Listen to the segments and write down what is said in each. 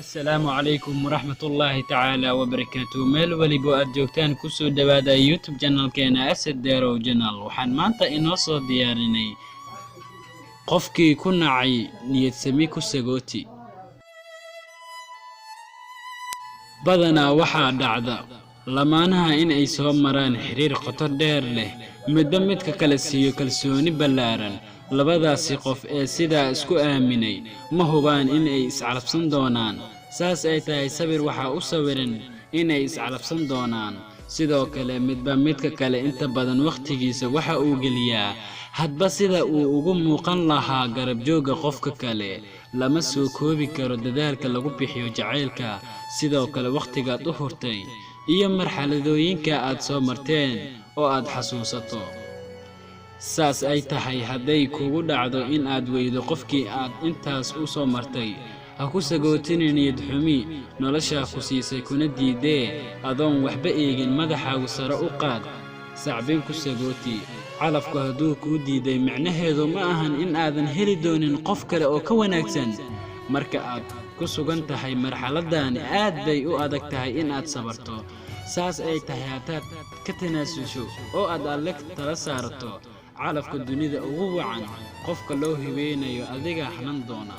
Assalaamu calaykum waraxmatullaahi tacaala wabarakaatu. Meel weliba aad joogtaan, kusoo dhowaada YouTube channelkeena Asad Derow Channel. Waxaan maanta inoo soo diyaarinay qofkii ku nacay niyadsami ku sagooti. Badanaa waxaa dhacda lamaanaha in ay soo maraan xiriir qoto dheer leh, midba midka kale siiyo kalsooni ballaaran. Labadaasi qof ee sidaa isku aaminay ma hubaan in ay iscalabsan doonaan. Saas ay tahay, sawir waxaa u sawiran inay iscalabsan doonaan. Sidoo kale, midba midka kale inta badan wakhtigiisa waxa uu geliyaa hadba sida uu ugu muuqan lahaa garabjoogga qofka kale. Lama soo koobi karo dadaalka lagu bixiyo jacaylka, sidoo kale wakhtigaad u hurtay iyo marxaladooyinka aad soo marteen oo aad xasuusato. Saas ay tahay, hadday kugu dhacdo in aad weydo qofkii aad intaas u soo martay, ha ku sagootinin niyad xumi. Noloshaa ku siisay kuna diidee, adoon waxba eegin madaxaagu sare u qaad, sacbin ku sagooti. Calafku hadduu kuu diiday, micnaheedu ma ahan in aadan heli doonin qof kale oo ka wanaagsan. Marka aad ku sugan tahay marxaladani, aad bay u adag tahay in aad sabarto. Saas ay tahay, haddaad ka tanaasusho oo aad Alle tala saarato, calafka dunida ugu wacan qofka loo hibeynayo adigaa hanan doona,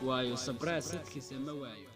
waayo sabraa sadkiisa ma waayo.